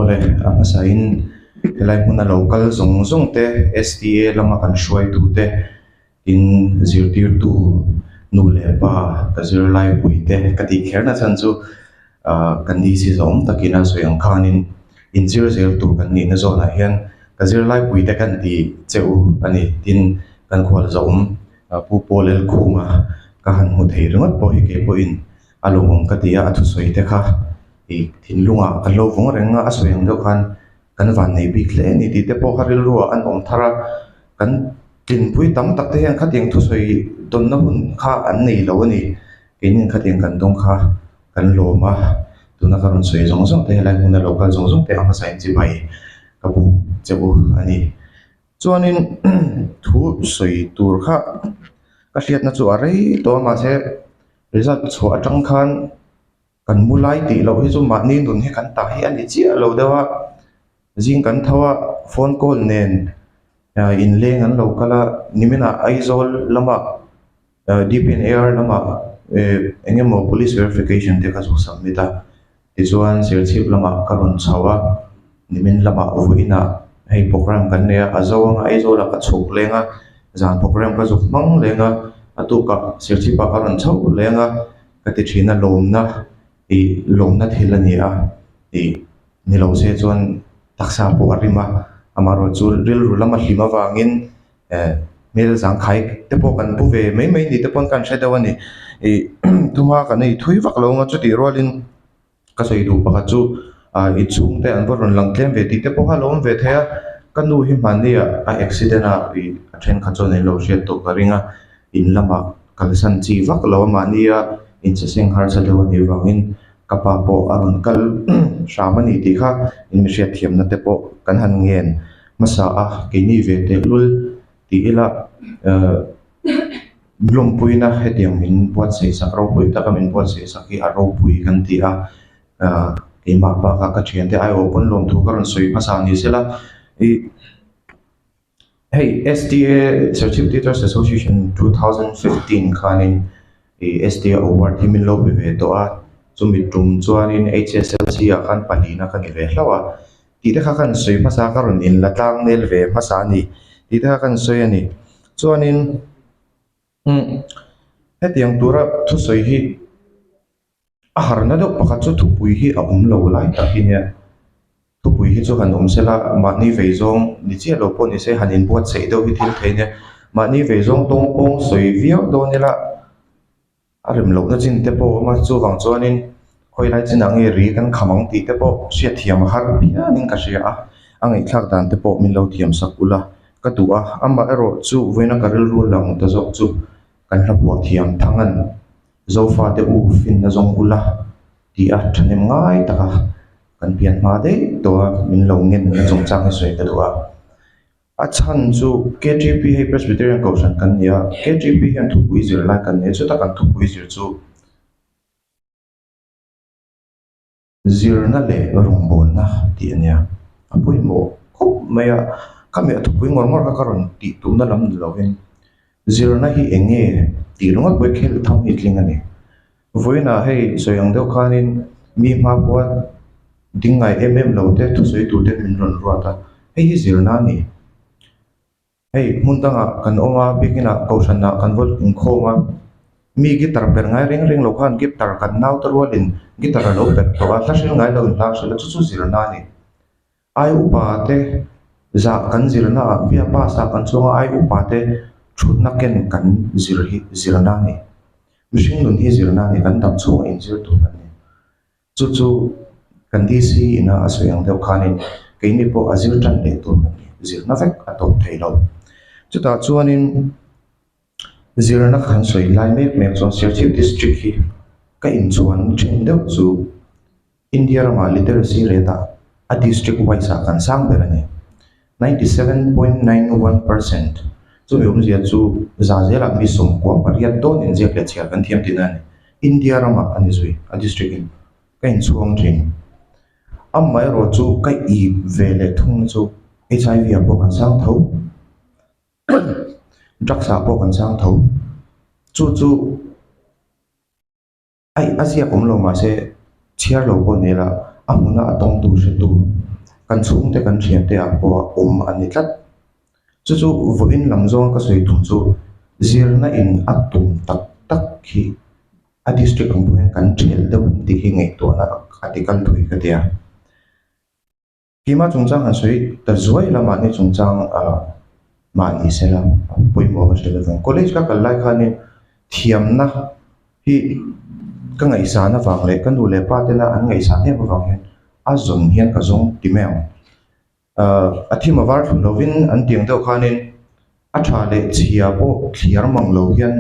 Awle, a hmasain helai hmuna lo kal zawng zawng te STA lama kan hruaitu te tin zirtirtu nu leh pa ka zirlai pui te ka tih kher na chhan chu ah kan DC zawng takin a sawi ang khanin inzir zel tur kan nihna zawnah hian ka zirlai pui te kan ti che u a ni tin kan khual zawm Pu Paul Elkhuma ka han hmu thei ringawt pawh hi kei pawhin a lawmawm ka ti a, a thusawi te kha ih thinlungah kan lo vawng reng a, a sawi ang deuh khan kan van nei bik hle a ni tih te pawh kha rilruah an awm thar a, kan tlinpui tam tak te hian khatiang thusawi dawnna hun kha an nei lo a ni, keinin khatiang kan dawng kha kan lawm a, tuna ka rawn sawi zawng zawng te helai hmuna lo kal zawng zawng te a hmasa in chibai ka buk che u a ni. Chuanin thu sawi tur kha ka hriatna chu a rei tawh a mahse result chhuah atang khan kan mu lai tih loh hi chu mahni nun hi kan tah hi a ni chiah lo deuh a zing kan tho a phone call nen ah inleng an lo kal a niminah Aizawl lamah D_P_N_A_R lamah eh eng emaw police verification te kha chu submit a. Tichuan Serchhip lamah ka rawn chho a, nimin lamah vawiinah hei program kan nei a, a zo anga Aizawlah ka chhuk leng a, zan program ka zuk hmang leng a, a tukah Serchhipah ka rawn chho leng a, ka ti thin a lawmna ih lawmna thil a ni a ih ni lo se chuan taksa pawh a rim a, amaherawhchu rilru lama hlim avangin eh hmel zangkhai te pawh kan pu ve mai mai ni te pawn kan hre deuh a ni ih thuma kan ei thui vak lo anga chutih rualin ka sawi duh pakhat chu ah inchhung te an va rawn lang tlem ve tih te pawh kha a lo awm ve thei a ka nu hi hmanni ah a accident a ih a thenkhat chuan an lo hriat tawh ka ring a in lamah kalsan chi vak lo a mahni a insaseng harsa deuh a nih vangin ka pa pawh a rawn kal hram a ni tih kha in mi hriatthiamna te pawh kan han ngen. Hmasa a keini ve tehlul tih ila ehh lawmpuina hetiang min buatsaih sak ropui taka min buatsaih sak hi a ropui kan ti a ahh keimah bakah ka thiante aiawh pawn lawmthu ka rawn sawi hmasa ni sela ih hei S_T_A Serchhip Teachers Association 2015 khanin ih S_T_A award hi min lo pe ve tawh a chumi tum chuanin H_S_L_C ah khan pahnihna ka ni ve hlauh a. Tih te kha kan sawi hmasa ka rawn in la tlang nel ve hmasa a ni tih te kha kan sawi a ni. Chuanin umm hetiang tura thusawi hi a harna deuh pakhat chu thupui hi a awm lo lai tak hi nia. Thupui hi chu han awm se la mahni vei zawng ni chiah lo pawh ni se han inbuatsaih deuh hi thil thei nia. Mahni vei zawng tawng pawng sawi viau dawn ila. A rem lohna chin te pawh a awm a, chuvang chuanin khawi lai chinah nge ri kan kham ang tih te pawh hriatthiam a har phianin ka hria a, a ngaihthlak dan te pawh min lo thiam sak ula ka duh a, amaherawh chu vawiina ka rilru lang ta zawk chu kan hla phuah thiam Thangan Zofate u finna zawng ula tih a thahnem ngai taka kan pian hma daih tawh a min lo ngen na chungchang hi sawi ka duh a. A chhan chu KTP hei Presbyterian Kohhran kan ni a, KTP hian thupui zir lai kan nei a, chuta kan thupui zir chu zirna leh rawngbawlna tih a nia, a pawimawh khawp mai a, khami a thupui ngawr ngawr kha ka rawn tih tumna lam ni lovin zirna hi eng nge tih ringawt pawh hi khel tham hi tling a ni. Vawiinah hei sawi ang deuh khanin mi hma pawha ding ngai em em lo te thusawi tur te min rawn ruat a, hei hi zirna a ni. Hei hmun dangah kan awm a, biakinah kohhranah kan vaw inkhawm a, mi guitar per ngai reng reng lo khan guitar kan naute rualin guitar a lo per tawh a, hla hril ngai lo in hla a hril a, chu chu zirna a ni. Ai upa te zah kan zirna ah via bus ah kan chuang a, ai upa te thutna ken kan zir hi zirna a ni. Mihring nun hi zirna a ni, kan dam chhunga inzir tur kan ni. Chu chu kan DC ina a sawi ang deuh khanin keini pawh a zir tan leh tur kan ni, zirna vek a tawp thei lo. Chutah chuanin zirna kan sawi lai mek mek chuan Serchhip District hi ka inchhuan then deuh chu India ramah literacy rate ah a district wise ah kan sang ber a ni. 97.91% chumi awmzia chu za zelah mi sawmkua pariat dawn inziak leh chhiar kan thiam tihna a ni. India ramah a ni zui a district in ka inchhuang thin. Amaherawh chu ka ip ve leh thung chu HIV ah pawh kan sang tho, drugs ah pawh kan sang tho. Chu chu. Aih, a ziak awm lo mahse chhiar lo pawh ni la, a hmuna a tawngtu hretu Kan chhungte kan thiante ah pawh a awm a ni tlat. Chu chu vawiin lam zawnga ka sawi tum chu zirna in a tum tak tak hi a district ang pawh hian kan thelh deuh ang tih hi ngaihtuahna a ti kal thui ka ti a. Keimah chungchang han sawi ta zuai la mahni chungchang ah mahni sela a pawimawh ka hre lo vang. College ka kal lai khanin thiamna hi ka ngaihsan avang leh ka nu leh pa tena an ngaihsan em avang hian a zawn hian ka zawng ti mai ang. Ahh a thim a var thlu lovin an tiang deuh khanin a tha leh chhia pawh thliar mang lo hian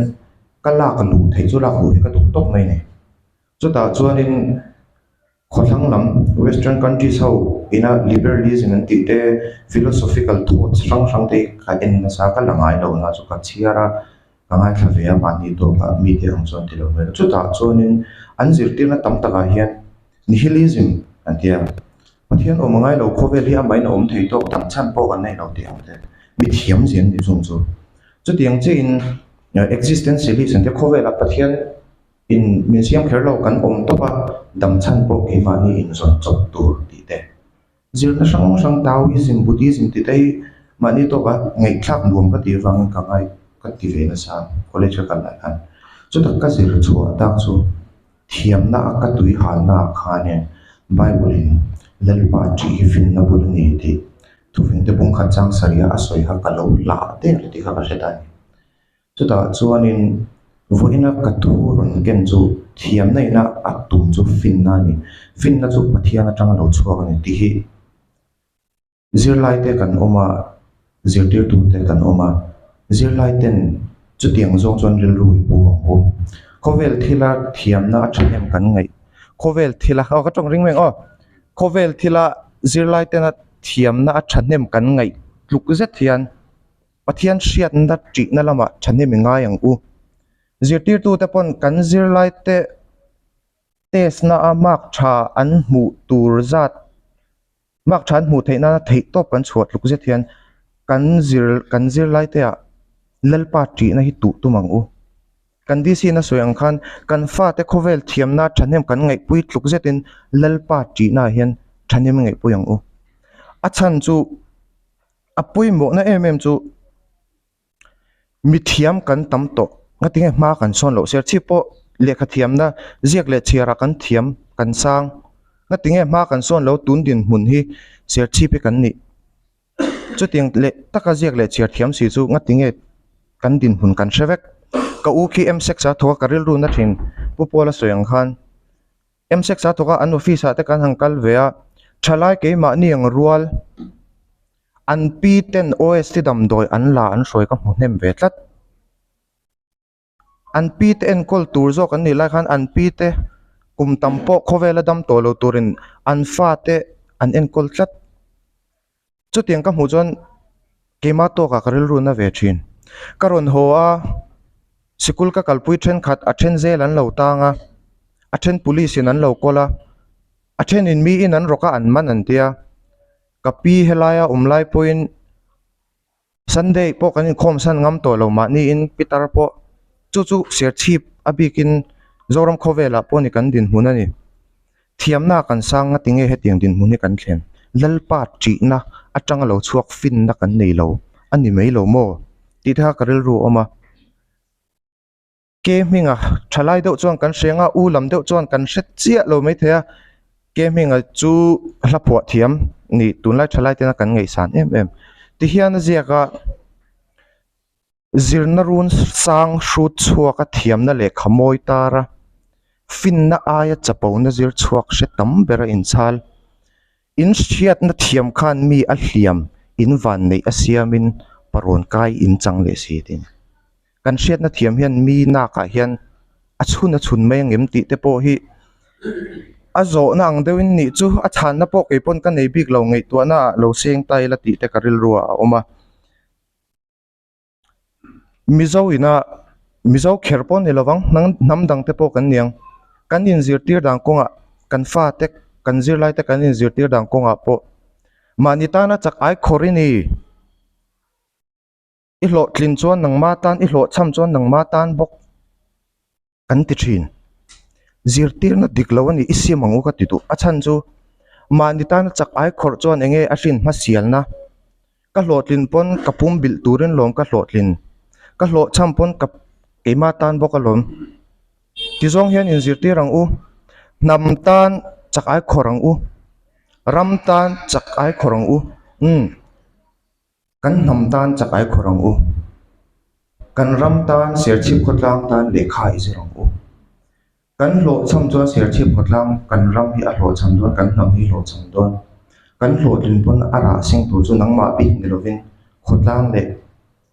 ka lak luh theih chu lak luh hi ka duh tawp mai a ni. Chutah chuanin Khawthlang lam, Western countries ho ina liberalism an tih te, philosophical thoughts hrang hrang te hi ka en nasa, ka la ngai lo na chu ka chhiar a, ka ngaithla ve a mahni tawkah mite ang chuan ti lo mai lo. Chutah chuanin an zirtirna tam takah hian nihilism an ti a, Pathian awm a ngai lo, khawvel hi amahin a awm thei tawk, dang chhan pawh kan nei lo tih ang te, mi thiam zia an ni chung chu. Chutiang chiahin existentialist an ti a, khawvelah Pathian In min siam kher lo kan awm tawp a, dam chhan pawh keimahni inzawn chawp tur tih te. Zirna hrang hrang Taoism, Buddhism tih te hi mahni tawka ngaihthlak nuam ka tih avangin ka ngai ka ti ve nasa college ka kal lai khan. Chutak ka zir chhuah tak chu thiamna a ka tui halna ah khanin Bible in Lalpa ṭih hi finna bul a ni tih thufingte bungkhat chang sarih a a sawi kha ka lo hlah der tih kha ka hre ta a ni. Chutah chuanin vawiina ka thu rawn ken chu thiamna ina a tum chu finna a ni. Finna chu Pathian atanga lo chhuak a ni tih hi zirlaite kan awm a, zirtirtute kan awm a, zirlaiten chutiang zawng chuan rilru i pu ang u. Khawvel thila thiamna a thahnem kan ngaih khawvel thila aw ka tawng ring mai ang aw khawvel thila zirlaitena thiamna a thahnem kan ngaih tluk zet hian. Pathian hriatna ṭihna lamah ṭhahnem i ngai ang u. Zirtirtute pawn kan zirlaite test na a mark ṭha an hmuh tur zat mark ṭha an hmuh theih nana theihtawp kan chhuah tluk zet hian kan zir kan zirlaite ah Lalpa ṭihna hi tuh tum ang u. Kan DC in a sawi ang khan kan fate khawvel thiamna ṭhahnem kan ngaihpui tluk zetin Lalpa ṭihna ah hian ṭhahnem i ngaihpui ang u. A chhan chu. A pawimawhna em em chu mithiam kan tam tawh ngatinge hma kan sawn loh serchhip pawh lehkha thiamna ziak leh chhiar ah kan thiam kan sang ngatinge hma kan sawn loh tun dinhmun hi serchhip hi kan nih chutiang leh taka ziak leh chhiar thiam si chu ngatinge kan dinhmun kan hre vek ka u khi m sex a thawk a ka rilru na thin pu paula sawi ang khan. M-sex a thawk a an office ah te kan han kal ve a thalai keimahni ang rual an pi ten O_S te damdawi an la an hruai ka hmu hnem ve tlat an pi te enkawl tur zawk an nih lai khan an pi te kum tam pawh khawvela dam tawh lo turin an fa te an enkawl tlat. Chutiang ka hmuh chuan keimah tawkah ka rilru na ve thin. Ka rawn haw a, sikul ka kalpui thenkhat a then zel an lo tang a, a then police in an lo kawl a, a thenin miin an rawk a an man an tia. Ka pi helaia awm lai pawhin Sunday pawh kan inkhawm san ngam tawh lo mahniin Peter pawh chu chu serchhip a bikin Zoram khawvelah pawh ni kan dinhmun a ni. Thiamna kan sang nga tinge hetiang dinhmun hi kan thlen? Lalpa ṭihna atanga lo chhuak finna kan nei lo a ni mai lo maw? tih te kha ka rilru a awm a. Ke hminga thalai deuh chuan kan hre anga u lam deuh chuan kan hre chiah lo maithei a ke hminga chu hla phuah thiam ni tunlai thalai tena kan ngaihsan em em tihian a ziak a zirna run sang hrut chhuak a thiamna lehkha mawi tar a finna aia chapona zir chhuak hre tam ber a inchhal. In hriatna thiam khan mi a hliam in van neih a siamin parawn kai in chang leh si tin. Kan hriatna thiam hian mi nakah hian a chhun a chhun mai ang em tih te pawh hi a zawhna ang deuhin nih chu a chhanna pawh kei pawn ka nei bik lo ngaihtuahna ah lo seng ta ila tih te ka rilru ah a awm a. Mizo ina Mizo kher pawh ni lovang hnam hnam dang te pawh kan ni ang kan inzirtir dan kawngah kan fate kan zirlai te kan inzirtir dan kawngah pawh mahni tana chak ai khawr i ni i hlawhtlin chuan nangma tan i hlawhchham chuan nangma tan bawk. Kan ti thin. Zirtirna dik lo a ni, i siam ang u ka ti duh. A chhan chu Mahni tana chak ai khawrh chuan enge a hrin hmasialna? Ka hlawhtlin pawn ka pum bilh turin lawm ka hlawhtlin. Ka hlawhchham pawn ka keimah tan bawk alawm. Tizawng hian inzirtir ang u. Hnam tan chak ai khawrh ang u. Ram tan chak ai khawrh ang u. Umm. Kan hnam tan chak ai khawrh ang u. Kan ram tan Serchhip khawtlang tan lehkha i zir ang u. Kan hlawhchham chuan Serchhip khawtlang kan ram hi a hlawhchham dawn, kan hnam hi hlawhchham dawn. Kan hlawhtlin pawn a rah seng tur chu nangmah bik ni lovin khawtlang leh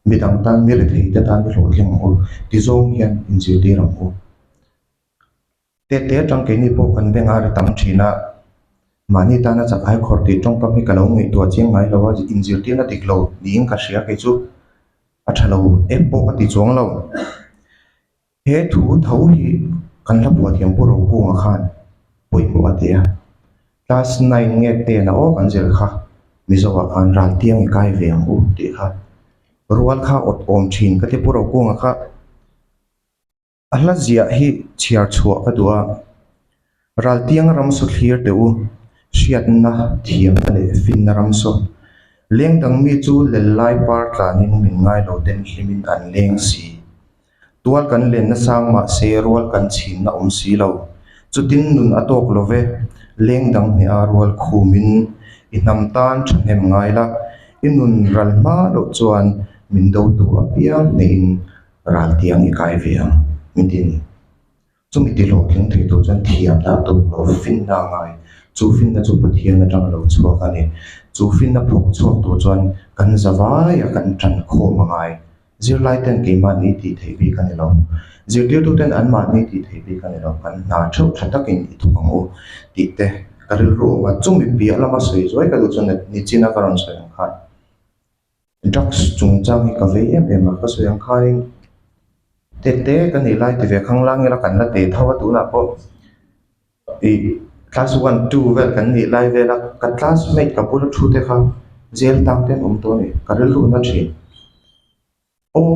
midang tan mi rethei te tan i hlawhtling ang u ti zawng hian inzirtir ang u. Tete atang keini pawh kan beng a ri tam thin a, mahni tana chak ai khawrh tih tawngkam hi ka lo ngaihtuah chiang ngai lo a, inzirtirna dik lo niin ka hria kei chu a tha lo em pawh ka ti chuang lo. He thu tho hi kan hla phuah thiam Pu Rokunga khan pawimawh a ti a, class nine nge ten a aw kan zir kha Mizoah khan raltiang i kai ve ang u tih kha rual kha awt awm thin ka ti Pu Rokunga kha. A hla ziah hi chhiar chhuah ka duh a, Raltiang ram saw thlir teh u, hriatna, thiamna leh finna ram saw. Leng dang mi chu lel lai par tlanin min ngai lo ten hlimin an leng si. Tual kan lenna sang mah se rual kan chhinna awm si lo. Chutin nun a tawk lo ve, leng dang hneha rual khumin i hnam tan thahnem ngai la, i nun ral hma loh chuan min dotu apiang hnehin Raltiang i kai ve ang, min ti a ni. Chumi ti hlawhtling thei tur chuan thiamna a tawp lo, finna a ngai. Chu finna chu Pathian atang a lo chhuak a ni. Chu finna phawk chhuak tur chuan kan zavaia kan tan khawm a ngai. Zirlai ten keimahni tih theih bik a ni lo. Zirtirtu ten anmahni tih theih bik a ni lo. Kan hna theuh tha takin i thawk ang u tih te ka rilru a awm a. Chumi piah lama sawi zuai ka duh chuan nichina ka rawn sawi ang khan. Drugs chungchang hi ka vei em em a, ka sawi ang khanin tete ka nih lai ti ve khang lang ila kan la teh tho a tunah pawh ih class one two vel kan nih lai vel a ka classmate ka bula thu te kha jail tang te an awm tawh a ni ka rilru na thin aw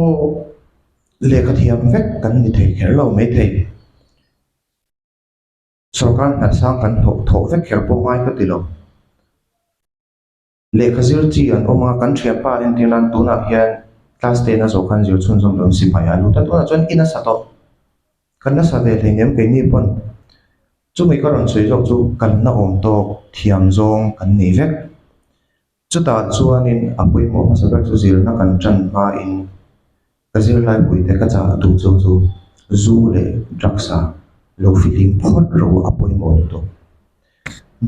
lehkha thiam vek kan ni thei kher lo maithei. Sorkar hna sang kan hnawh thawh vek kher pawh ngai ka ti lo. Lehkha zir chi an awm a, kan thianpa entir nan tunah hian class ten a zawh khan zir chhunzawm lo in sipai a lut a, tunah chuan in a sa tawh. Kan la sa ve hleinem keini pawn chumi ka rawn sawi zawk chu kalna awm tawk thiam zawng kan nei vek. Chutah chuanin a pawimawh hmasa ber chu zirna kan tan hmain Ka zirlai puite ka chah duh chu chu zu leh drugs a lo fihlim phawt ro a pawimawh lutuk.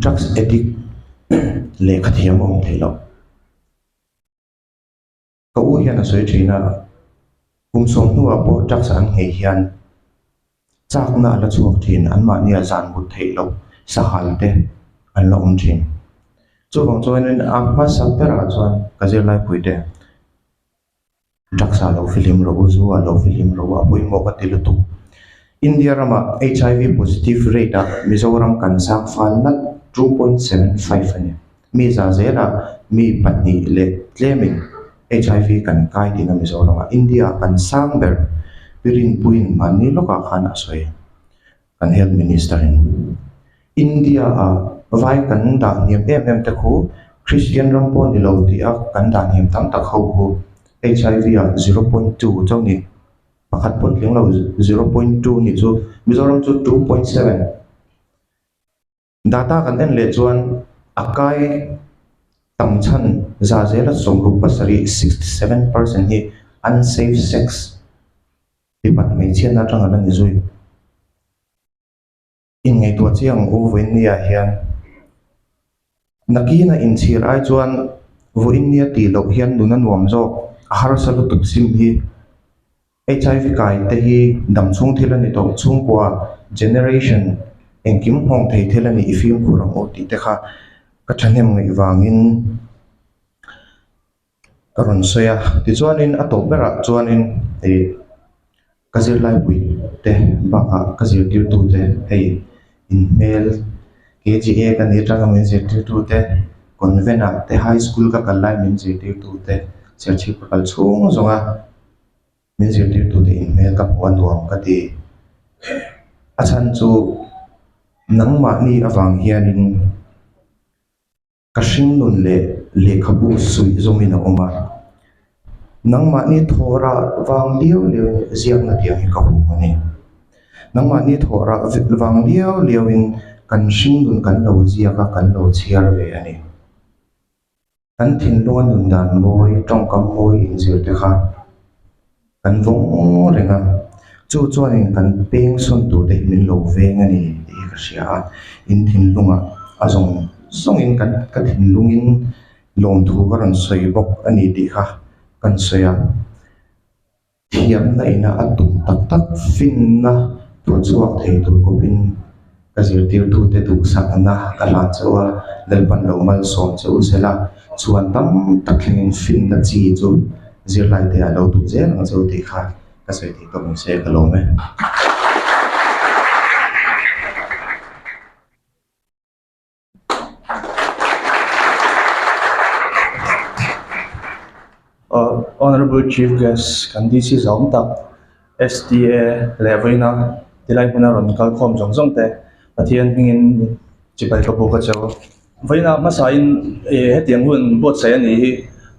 Drugs addict lehkha thiam a awm theih loh. Ka u hian a sawi thin a, kum sawm hnuah pawh drugs an nghei hian chakna a la chhuak thin, anmahnia zan mut theih loh sahal te an la awm thin. Chuvang chuanin a hmasa berah chuan ka zirlai puite. Drugs ah lo fihlim rawh u, zu ah lo fihlim rawh u, a pawimawh ka ti lutuk. India ramah HIV positive rate ah Mizoram kan sang fal nalh 2.75 a ni. Mi za zelah mi pahnih leh tlemin HIV kan kai tihna Mizoramah. India ah kan sang ber Pi Rinpuiin mahni lawkah khan a sawi. Kan Health Minister in India ah vai kan dah hniam em em te khu Christian ram pawh ni lo tih a kan dah hniam tam tak ho khu HIV ah 0.2 chauh ni pakhat pawn tling lo 0.2 nih chu Mizoram chu 2.7 Data kan en leh chuan a kai tam chhan za zela 67 67% hi unsafe sex Mipat hmeichhiatna atang a la ni zui. Inngaihtuah chiang ang u vawiinnia hian nakina inchhir ai chuan vawiinnia tih loh hian nun a nuam zawk a harsa lutuk sim hi. HIV kai te hi damchhung thil a ni tawh chhungkua generation engkim nghawng thei thil a ni i fimkhur ang u tih te kha ka thahnem ngaih vangin Ka rawn sawi a, tichuanin a tawp berah chuanin ih ka zirlaipui te bakah ka zirtirtu te hei inhmel KGA ka nih atanga min zirtirtu te convent ah te high school ka kal lai min zirtirtu te serchhip ka kal chhung zawng a. Min zirtirtute inhmel ka hmuh a nuam ka ti. A chhan chu nangmahni avang hianin. Ka hringnun leh lehkhabu suih zawmin a awm a. Nangmahni thawhrah vang liau liauin ziakna tiang hi ka hum a ni. Nangmahni thawhrah vang liau liauin kan hringnun kan lo ziak a, kan lo chhiar ve a ni. Kan thinlunga nun dan mawi, tawngkam mawi inzir te kha kan vawng reng a, chu chuanin kan peng sawn tur te hi min lo veng a ni tih hi ka hria a, in thinlungah a zawng zawngin kan ka thinlungin lawmthu ka rawn sawi bawk a ni tih kha kan sawi a. Thiamna ina a tum tak tak finna thuchhuak thei tur khawpin ka zirtirtute duhsakna ka hlan chauh a, Lalpan lo malsawm che u sela, chhuan tam tak thlengin finna chi chu zirlaite ah lo duh zel ang che u tih kha ka sawi thei tawp ang se ka lawm e. Honourable Chief Guest kan DC zawng tak STA leh vawiina tilai hmuna rawn kal khawm zawng zawng te Pathian hmingin chibai ka buk a che u. Vawiina hmasain ih hetiang hun buatsaih a nih hi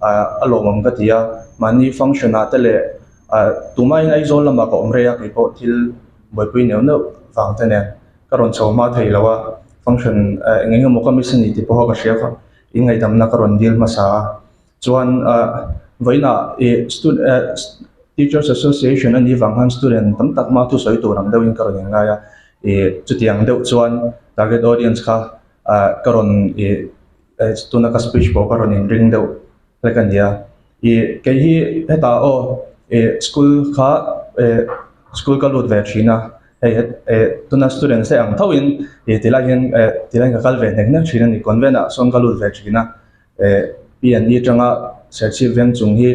ah a lawmawm ka ti a, mahni function ah te leh ah tumahin Aizawl lamah ka awm rei a keipawh thil buaipui neuh neuh vang te nen. Ka rawn chho hma thei lo a, function eng eng emaw ka miss a ni tih pawh ka hria kha, in ngaihdamna ka rawn dil hmasa a. Chuan vawiinah ih teachers association a nih vang khan student tam tak hma thusawi tur ang deuhin ka rawn inngai a, ih chutiang deuh chuan target audience kha ka rawn ih tuna ka speech pawh ka rawn inring deuh hlek a ni a. Ih kei hi hetah aw ih school kha ih school ka lut ve thin a. Hei eh tuna students te ang tho in ih ti lai hian eh ti lai hian ka kal ve hnek hnek thin a ni convent ah sawn ka lut ve thin a eh P and E atanga Serchhip veng chung hi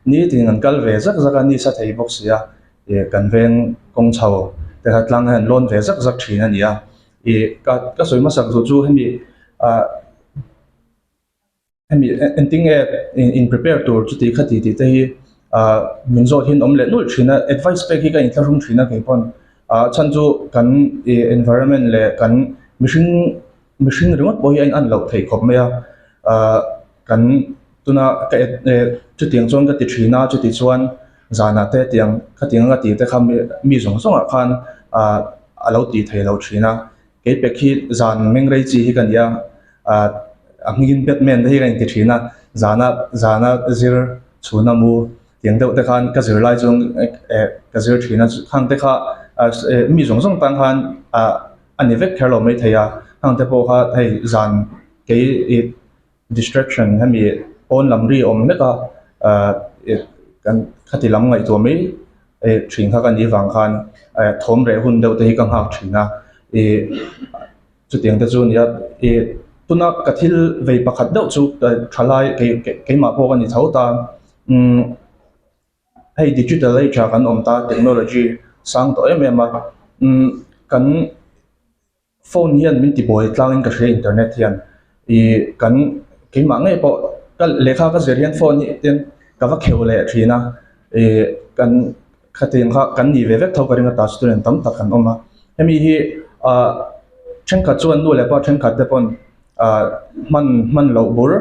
nitin an kal ve zak zak a ni sa thei bawk si a ih kan veng kawng chho te kha tlang hian lawn ve zak zak thin a ni a ih ka ka sawi hmasak duh chu hemi ah. Hemi engtin nge in prepare tur chuti kha ti tih te hi ah min zawt hian awm leh nulh thin a, advice pek hi ka inthlahrung thin a kei pawn ah chhan chu kan ih environment leh kan mihring mihring ringawt pawh hi a in an loh theih khawp mai a ah kan tuna ka chutiang chuan ka ti thin a chuti chuan zanah te tiang khatiang anga tih te kha mi zawng zawngah khan ah a lo tih theih loh thin a. Kei pek hi zan mengrei chi hi ka ni a, ah a hmingin Batman te hi ka inti thin a, zana zana zir chhuna mu tiang deuh te khan ka zir lai chuan eh ka zir thin a, khang te kha mi zawng zawng tan khan ah a ni vek kher lo maithei a, khang te pawh kha hei zan kei ih distraction hemi pawn lam ri awm hlek a ah ih kan khati lam ngaihtuah mai eh thin kha ka nih vang khan eh thawm reh hun deuh te hi ka nghak thin a ih chutiang te chu a ni a ih tuna ka thil vei pakhat deuh chu thalai kei keimah pawh ka ni tho ta umm hei digital age ah kan awm ta technology sang tawh em em a umm kan. Phone hian min ti buai tlangin ka hria internet hian ih kan keimah ngei pawh ka lehkha ka zir hian phone hi tin ka va kheuh leh thin a ih kan khatiang kha kan nih ve vek tho ka ring a ta student tam tak kan awm a hemi hi ah thenkhat chuan nu leh pa thenkhat te pawn ah hman hman loh bur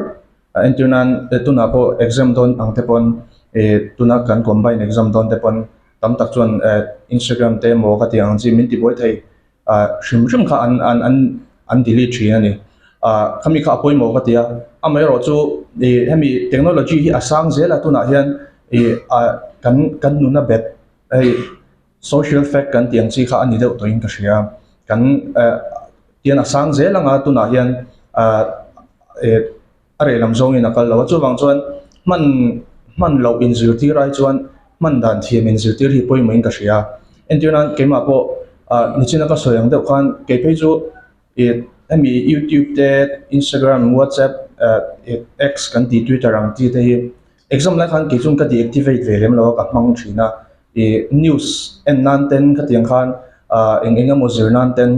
entir nan tunah pawh exam dawn ang te pawn ih tuna kan combine exam dawn te pawn tam tak chuan eh instagram te emaw ka tih ang chi min ti buai thei. ah hrim hrim kha an an an an delete thin a ni ah khami kha a pawimawh ka ti a amaherawh chu ih hemi technology hi a sang zel a tunah hian ih ah kan kan nuna bet hei social fact kan tih ang chi kha a ni deuh tawhin ka hria kan eh tian a sang zel ang a tunah hian ah eh a reh lam zawngin a kal lo a chuvang chuan hman hman loh inzirtir ai chuan hman dan thiam inzirtir hi pawimawhin ka hria entir nan keimah pawh ah nichina ka sawi ang deuh khan kei phei chu ih hemi youtube te instagram whatsapp ah ih x kan tih twitter ang chi te hi exam lai khan kei chuan ka deactivate ve lem lo a ka hmang thin a ih news en nan ten khatiang khan ah eng eng emaw zir nan ten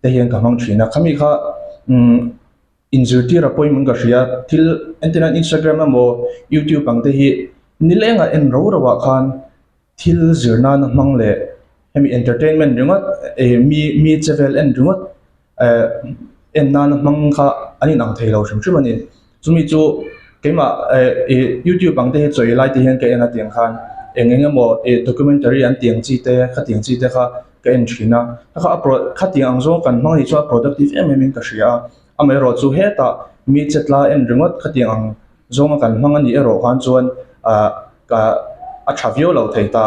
te hian ka hmang thin a khami kha umm. Inzirtir a pawimawh ka hria, thil entirnan Instagram emaw YouTube ang te hi nileng a en ro ro ah khan thil zir nana hmang leh hemi entertainment ringawt eh mi mi che vel en ringawt eh. en nana hmang kha an inang thei lo hrim hrim a ni. Chumi chu keimah eh ih youtube ang te hi chawi lai te hian ka en a tiang khan eng eng emaw ih documentary an tih ang chi te khatiang chi te kha ka en thin a, kha kha a pro khatiang ang zawng kan hmang anih chuan a productive em em in ka hria a, amaherawhchu hetah mi chetla en ringawt khatiang ang zawnga kan hmang anih erawh khan chuan ah ka a tha viau lo thei ta,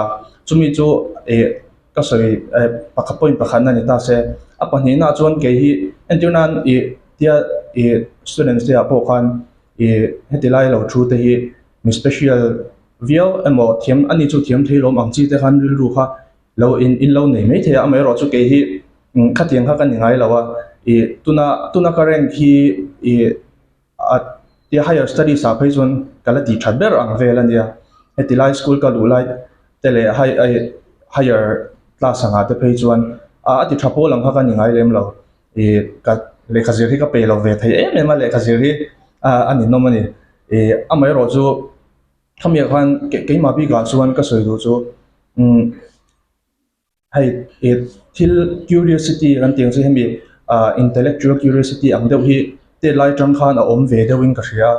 chumi chu ih ka sawi eh pakhat point pakhatna ni ta se, a pahnihna chuan kei hi entir nan ih tia ih students te ah pawh khan ih heti lai lo thu te hi mi special viau emaw thiam ani chu thiam thei lawm ang chi te khan rilru kha lo in in lo nei mai thei a amaherawh chu kei hi khatiang kha ka ni ngai lo a ih tuna tuna ka rank hi ih. A tia higher studies ah phei chuan ka la tih that ber ang vel a nia. Heti lai school ka luh lai te leh higher class ang ah te phei chuan a ti tha pawl ang kha ka ni ngai lem lo. Ih ka lehkha zir hi ka pe lo ve thei em em a lehkha zir hi a ninawm a ni. Ih amaherawhchu khami ah khan keimah bikah chuan ka sawi duh chu umm. Hei ih thil curiosity kan tih ang chu hemi ah intellectual curiosity ang deuh hi tet lai atang khan a awm ve deuhin ka hria a,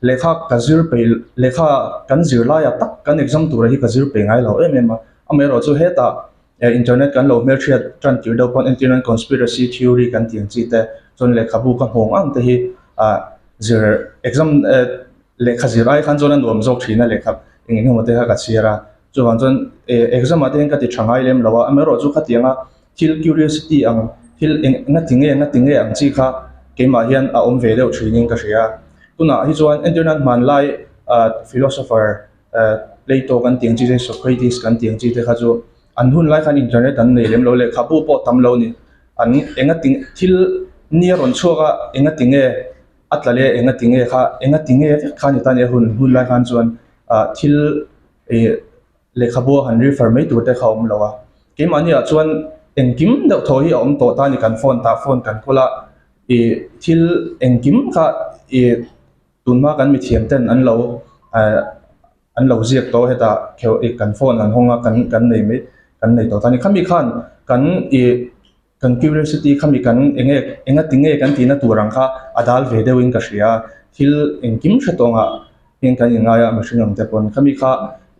lehkha ka zir peih lehkha kan zir laiah tak kan exam tura hi ka zir peih ngai lo em em a, amaherawhchu hetah eh internet kan lo hmelhriat tan tir deuh pawn entirnan conspiracy theory kan tih ang chi te chuan lehkhabu ka hmuh ang ang te hi ah zir exam eh lehkha zir ai khan chuan a nuam zawk thin a lehkha eng eng emaw te kha ka chhiar a. Chuvang chuan eh exam ah te hian ka ti tha ngai lem lo a, amaherawhchu khatiang a thil curiosity ang thil eng enga ti nge enga ti nge ang chi kha keimah hian a awm ve deuh thin in ka hria. Tunah hi chuan entirnan hmanlai ah philosopher ah Plato kan tih ang chi te Socrates kan tih ang chi te kha chu an hun lai khan internet an nei lem lo lehkhabu pawh tam lo a ni. An enga ti thil ni a rawn chhuak a enga ti nge a tla leh enga ti nge kha enga ti nge vek kha a ni ta a ni a hun hun lai khan chuan ah thil ih lehkhabu a han refer mai tur te kha a awm lo a keimahni ah chuan engkim deuh thaw hi a awm tawh ta a ni kan phone tah phone kan kawl a ih thil engkim kha ih tunhma kan mithiam ten an lo eh an lo ziak tawh hetah kheuh ih kan phone an hawng a kan kan nei mai kan nei tawh ta a ni khami khan kan ih. Kan curiosity khami kan eng nge enga ti nge kan tihna tur ang kha a dal ve deuhin ka hria a, thil engkim hre tawngah hian kan inngai a mihring ang te pawn khami kha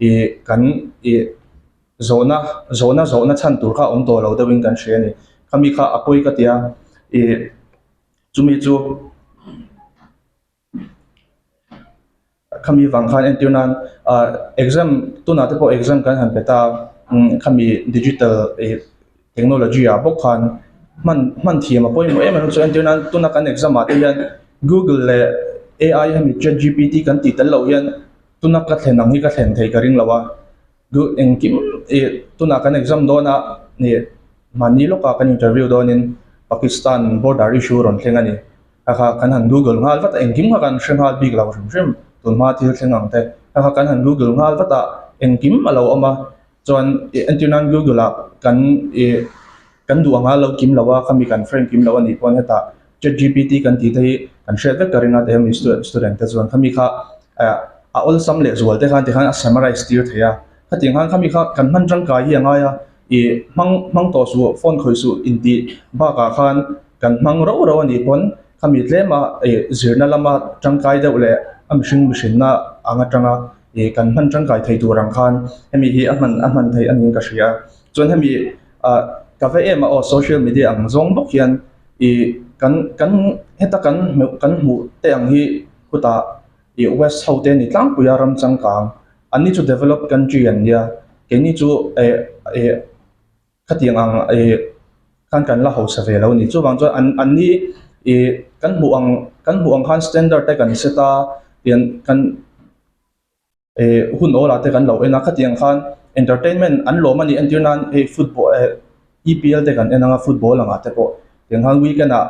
ih kan ih zawhna zawhna zawhna chhan tur kha a awm tawh lo deuhin kan hria a ni. Khami kha a pawi ka ti a ih chumi chu. Khami vang khan entir nan ah exam tunah te pawh exam kan han pe ta umm khami digital ih technology ah bawk khan hman hman thiam a pawimawh em em chu entir nan tuna kan exam ah te hian google leh ai hemi chat gpt kan tih tel loh hian tuna ka thlen ang hi ka thlen thei ka ring lo a duh engkim ih tunah kan exam dawn a ih mahni lawkah kan interview dawnin Pakistan border issue rawn thleng a ni. Kha kha kan han google nghal vat a, engkim kha kan hre nghal bik lo hrim hrim, tunhma thil thleng ang te. Kha kha kan han google nghal vat a, engkim a lo awm a, chuan ih entir nan google ah kan ih kan duh anga lo kim lo a, khami kan frame kim lo a nih pawn hetah chat gpt kan tih te hi kan hriat vek ka ring a hemi student te chuan khami kha eh a awlsam leh zual te khan tikhan a summarize tir thei a, khatiang khan khami kha kan hman tangkai hi a ngai a, ih hmang hmang tawh suh phone khawih suh intih bakah khan. Kan hmang rauh rauh a nih pawn khami tlema ih zirna lama tangkai deuh leh a mihring mihrinna ang atanga ih kan hman tangkai thei tur ang khan hemi hi a hman a hman theih a niin ka hria. Chuan hemi ah ka va em a aw social media ang zawng bawk hian ih kan kan heta kan hmuh kan hmuh te ang hi khutah ih west ho te a ni tlangpui a ram changkang anni chu developed country an nia keini chu eh ih. Khatiang ang ih khan kan la hausa ve lo a ni. Chuvang chuan an an ni ih kan hmuh ang kan hmuh ang khan standard te kan set a tian kan ih hun awl ah te kan lo en a khatiang khan entertainment an lawm a ni entir nan hei football eh E_P_L te kan en ang a football ang ah te pawh tiang khan weekend ah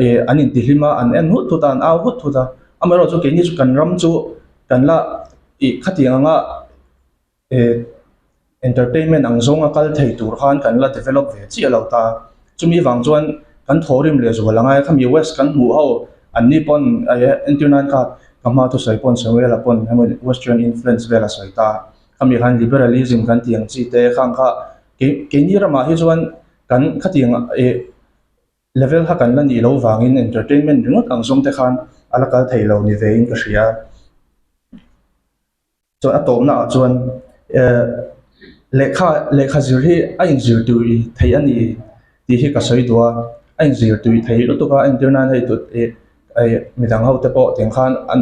ih an intihlim a an en hut hut a an au hut hut a amaherawhchu keini chu kan ram chu kan la ih khatiang anga. Eh entertainment ang zawnga kal thei tur khan kan la develop ve chiah lo ta. Chumi vang chuan kan thawrim leh zual angai a, khami west kan hmuh ho an ni pawn eh entir nan kha ka hma thusawi pawn Samuel-a pawn hemi western influence vel a sawi ta. Khami khan liberalism kan tih ang chi te khang kha kei keini ramah hi chuan kan khatiang eh. Level kha kan la nih loh vangin entertainment ringawt ang zawng te khan a la kal thei lo ni vein ka hria. Chuan a tawpna ah chuan eh lehkha lehkha zir hi a inzir tui theih a ni tih hi ka sawi duh a, a inzir tui thei lutuk a entir nan hei tut ih eh midang ho te pawh tiang khan an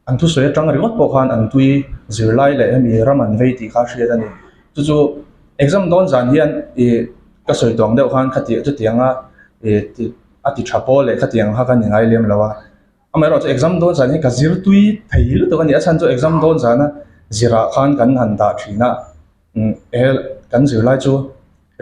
an thusawi atang ringawt pawh khan an tui zirlai leh hemi ram an vei tih kha hriat a ni. Chu chu exam dawn zan hian ih ka sawi tawng deuh khan khati chutiang a ih a ti tha pawl leh khatiang kha ka ni ngai lem lo a. Amaherawhchu chu exam dawn zan hi ka zir tui thei lutuk a ni a chhan chu exam dawn zana zirah khan kan han dah thin a umm he kan zirlai chu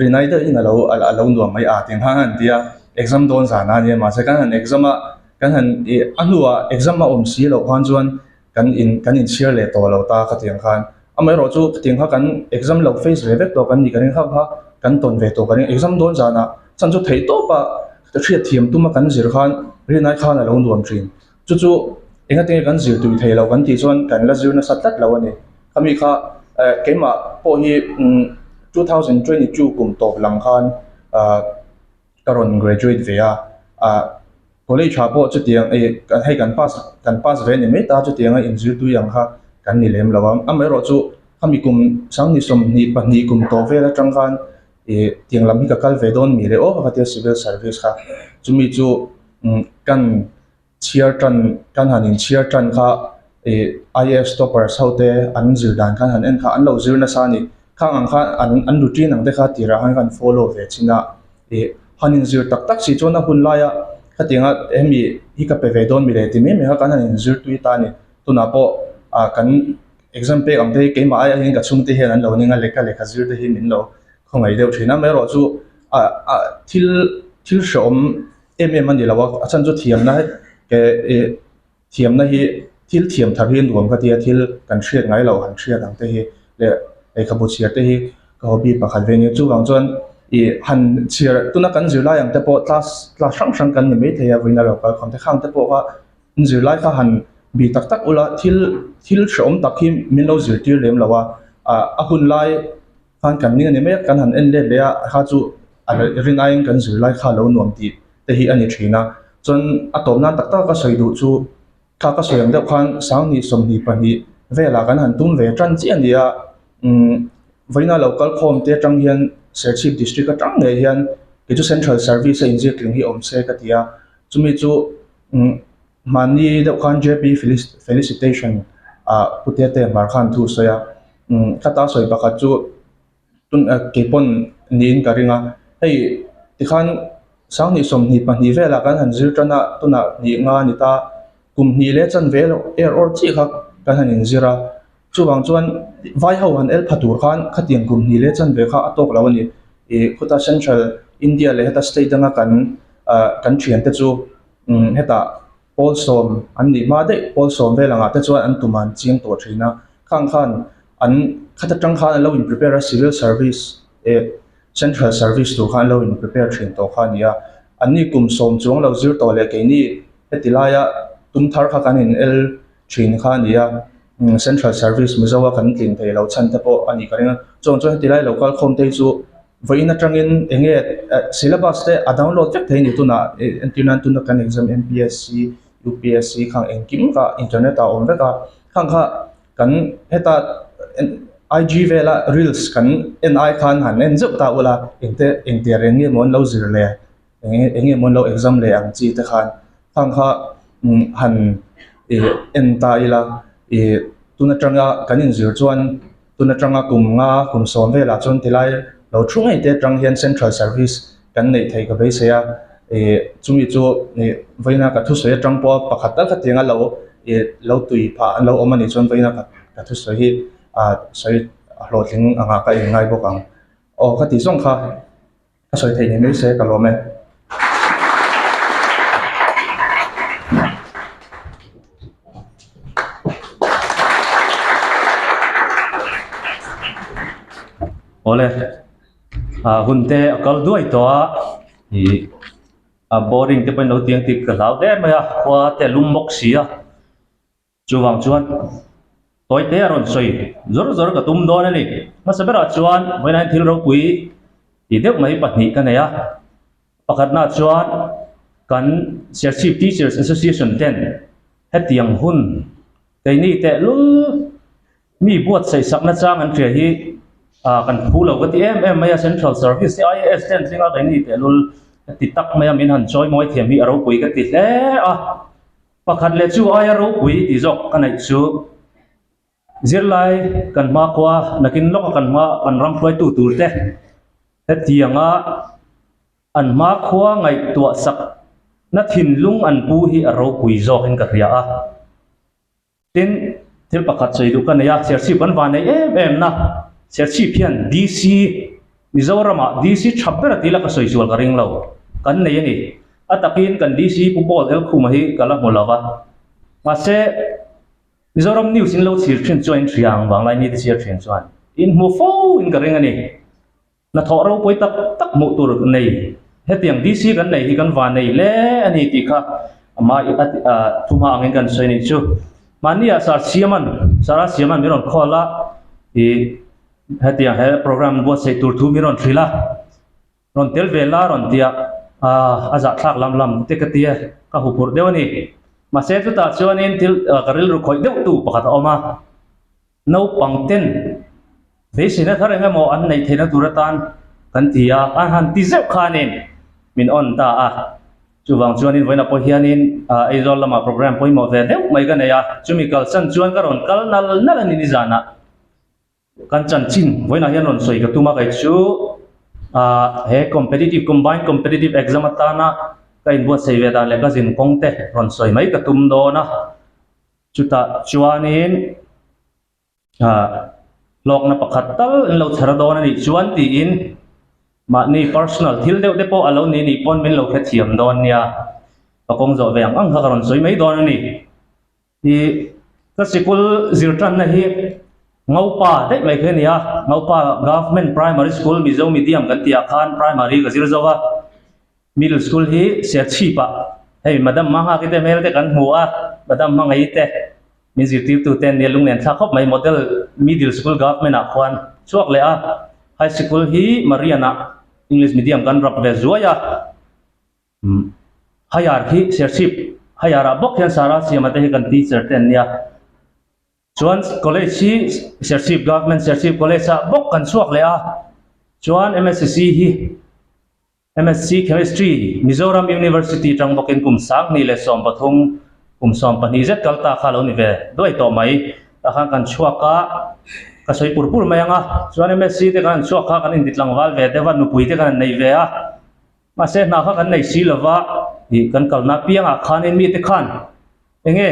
rinai deuhin a lo a lo nuam mai a tih khan a han ti a exam dawn zan a nia mahse kan han exam a kan han ih a hnuah exam a awm si loh khan chuan kan in kan inchhiar leh tawh lo ta khatiang khan amaherawhchu khatiang kha kan exam lo face ve vek tawh kan nih ka ring kha kha kan tawn ve tawh ka ring exam dawn zanah chhan chu theih tawp a hriat thiam tuma kan zir khan rinai khan a lo nuam thin chu chu engatinge kan zir tui thei lo kan tih chuan kan la zir nasa tlat lo a ni khami kha eh keimah pawh hi umm 2022 kum tawp lam khan ah ka rawn graduate ve a ah college ah pawh chutiang ih hei kan pass kan pass ve a ni mai ta chutiang a inzir tui ang kha kan ni lem lo a amaherawhchu khami kum sanghnih 22 kum tawh vel atang khan ih tiang lam hi ka kal ve dawn mi leh aw ka tia civil service kha chumi chu umm kan chhiar tan kan han inchhiar tan kha ih IAS toppers ho te an zir dan khan han en kha an lo zir nasa a ni khang ang khan an an routine ang te kha tirah khan kan follow ve chin a ih han inzir tak tak si chuan a hun laia khatianga hemi hi ka pe ve dawn mi leh ti mai mai kha kan han inzir tui ta a ni tunah pawh ah kan exam pek ang te hi keimah aiah hian ka chhungte hian an lo ning a lehkha lehkha zir te hi min lo khawngaih deuh thin a amaherawhchu ah ah thil thil hrehawm em em a ni lo a a chhan chu thiamna he ih thiamna hi thil thiam thar hi nuam ka tia thil kan hriat ngai loh han hriat ang te hi leh lehkhabu chhiar te hi ka hobby pakhat ve nia chuvang chuan ih han chhiar tuna kan zirlai ang te pawh class class hrang hrang kan ni maithei a vawiin a lo kal khawm te khang te pawh kha zirlai kha han bi tak tak ula thil thil hrehawm tak hi min lo zirtir lem lo a ah a hun lai khan kan ning a ni mai a kan han en let leh a kha chu a rin aiin kan zirlai kha a lo nuam tih te hi a ni thin a chuan a tawp nan tak tak a sawi duh chu kha ka sawi ang deuh khan sanghnih 22 velah kan han tum ve tan chiah a ni a umm vawiina lo kal khawm te atang hian Serchhip district atang ngei hian kei chu central service a inzir tling hi awm se ka ti a chumi chu umm mahni deuh khan J P felicitation ah Pu Tete hmar khan thu a sawi a umm khata sawi pakhat chu tun keipawn niin ka ring a hei tikhan sanghnih 22 velah kan han zir tan a tunah hnih nga a ni ta kum hnih leh chanve er awr chiah kha kan han inzir a chuvang chuan vai ho han el pha tur khan khatiang kum hnih leh chanve kha a tawk lo a ni ih khuta central India leh heta state danga kan ah kan thiante chu umm hetah pawl sawm an nih hma daih pawl sawm vel angah te chuan an tum an chiang tawh thin a khang khan an khat atang khan an lo in prepare a civil service eh central service tur khan an lo in prepare thin tawh kha a ni a anni kum sawm chuang lo zir tawh leh keini heti laia tum thar kha kan in el thin kha a ni a central service mizo a kan tlin thei loh chhan te pawh a nih ka ring a chuan chuan heti lai lo kal khawm te hi chu vawiin atangin eng nge syllabus te a download vek thei a ni tunah entir nan tuna kan exam M_P_S_C U_P_S_C khang engkim kha internet ah a awm vek a khang kha kan heta I_G vela reels kan en ai khan han en zeuh ta ula engte engtiang reng nge maw an lo zir le eng nge maw an lo exam leh ang chi te khan khang kha han ih en ta ila ih tun atanga kan inzir chuan tun atanga kum nga kum sawm velah chuan tilai lo thu ngei te atang hian central service kan neih theih ka beisei a ih chumi chu ih vawiina ka thusawi atang pawha pakhat tal khatianga lo ih lo tui phah an lo awm anih chuan vawiina ka thusawi hi ah sawi hlawhtling angah ka inngai bawk ang aw ka tih zawng kha. A sawi theih ni mai se ka lawm e. Awle, a hun te a kal duai tawh a, ih a boring te pawhin lo tiang tih ka hlau hle mai a, khua te a lum bawk si a. Chuvang chuan tawite a rawn sawi zawr zawr ka tum dawn a ni. Hmasa berah chuan vawiin hian thil ropui ti deuh mai pahnih ka nei a. Pakhatna chuan kan Serchhip Teachers Association ten hetiang hun keini tehlul mi buatsaih sakna chang an hria hi kan phu lo ka ti em em mai a, Central Service te IAS te an tling a, keini tehlul heti tak maia min han chawi mawi thiam hi a ropui ka ti hle a. Pakhat leh chu aia ropui tih zawk ka neih chu Zirlai kan hmakhua nakin lawka kan hma kan ram hruaitu tur te hetianga an hmakhua ngaihtuah sak na thinlung an pu hi a ropui zawkin ka hria a. Tin, thil pakhat sawi duh ka nei a, Serchhip kan van nei em em na, Serchhip hian DC, Mizoramah DC tha ber a ti la ka sawi zual ka ring lo, kan nei a ni. A takin kan DC Pu Paul Elkhuma hi ka la hmu lo va, mahse, Mizoram news in lo chhir thin chuan in hria ang vang lai ni te chhiar thin chuan in hmu fo in ka ring a ni. Hnathawh ropui tak tak hmuh tur nei hetiang DC kan nei hi kan va nei hle a ni tih kha amah thuhma angin kan sawi nih chu. Mahni ah Sir Siaman, Sir A Siaman min rawn call a ih hetiang he program buatsaih tur thu min rawn hrilh a. Rawn tel ve la rawn tia a zahthlak lam lam te ka tia ka huphurh deuh a ni. Mahse chutah chuanin thil ka rilru khawih deuh tu pakhat a awm a, naupang ten beiseina thar eng emaw an neih theihna tur atan kan ti a, an han ti zeuh khanin min on ta a. Chuvang chuanin vawiin pawh hianin Aizawl lamah program pawimawh ve deuh mai ka nei a, chumi kalsan chuan ka rawn kal nal nal a ni nizanah. Kan chanchin vawiinah hian rawn sawi ka tum a kei chu ah he competitive combined competitive exam atana ka inbuatsaih ve dan leh ka zin kawng te rawn sawi mai ka tum dawn a chutah chuanin ah hlawkna pakhat tal an lo chher dawn a nih chuan tiin mahni personal thil deuh te pawh a lo ni nih pawn min lo hrethiam dawn nia ka kawng zawh ve ang ang kha ka rawn sawi mai dawn a ni. Ih ka sikul zir tanna hi Ngopa daih mai khi a ni a, Ngopa Government Primary School Mizo Medium kan tih ah khan primary ka zir zo a, middle school hi Serchhip ah hei Madam Hmanghaki te hmel te kan hmu a, Madam Hmangaih te min zirtirtu te an nia lunglen thlak khawp mai Model Middle School Government ah khuan chhuak leh a, high sikul hi Marian ah English Medium kan rap ve zuai a. Hayar khi Serchhip Hayar ah bawk hian Sara Siama te hi kan teacher te an nia. Chuan college hi Serchhip Government Serchhip College ah bawk kan chhuak leh a. Chuan MSc hi MSc Chemistry Mizoram University atang bawkin kum 2013 kum 12 zet kal ta kha lo ni ve duai tawh mai. Tah khan kan chhuak a, ka sawi pur pur mai ang a. Chuan MSc te kan han chhuak kha kan inti tlangval ve deuh a, nupui te kan han nei ve a. Mahse hna kha kan nei si lova, ih kan kalna apiangah khanin mite khan enge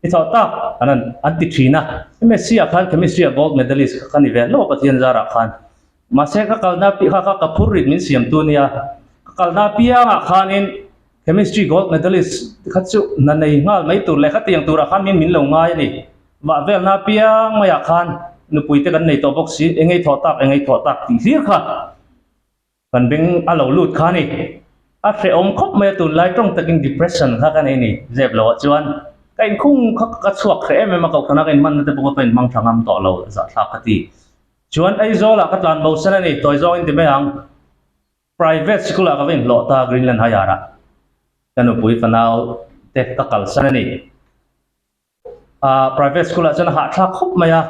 i thawh tak an an an ti thin a. MSc ah khan chemistry ah gold medalist kha ka ni ve hlauh a Pathian zarah khan. Mahse ka kalna pi kha kha ka phur rit min siamtu nia. Ka kalna apiangah khanin chemistry gold medalist kha chu hna nei nghal mai tur leh khatiang turah khan min min lo ngai a ni. Vah velna apiang maiah khan nupui te kan nei tawh bawk si, enge i thawh tak enge i thawh tak tih hlir kha. Kan beng a lo lut kha a ni. A hrehawm khawp mai a, tunlai tawng takin depression kha ka nei a ni. Zep loh ah chuan ka inkhung kha ka chhuak hreh em em a, kohhran a ka inhmanna te pawh ka inhmang tha ngam tawh lo zahthlak ka ti. Chuan Aizawl ah ka tlan bo san a ni, tawi zawng in ti mai ang. Private school ah ka va inhlawh ta Greenland Higher ah ka nupui fanau te ka kalsan a ni. Ah private school ah chuan a hahthlak khawp mai a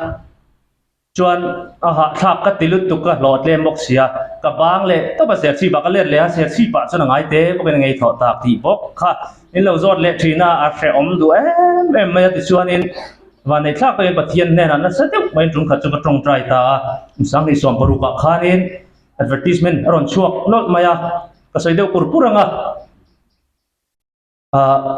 chuan a hahthlak ka ti lutuk a hlawh tlem bawk si a ka bang leh tawp a serchhip ah ka let leh a serchhip ah chuan a ngai te bawkin a ngei thawh tak tih bawk kha in lo zawt leh thin a a hrehawm duh em em mai a tichuanin vanneihthlak takin Pathian hnenah nasa deuh maiin tum khat chu ka tawngtai ta a 2016 ah khanin advertisement a rawn chhuak nawlh mai a ka sawi deuh pur pur ang a.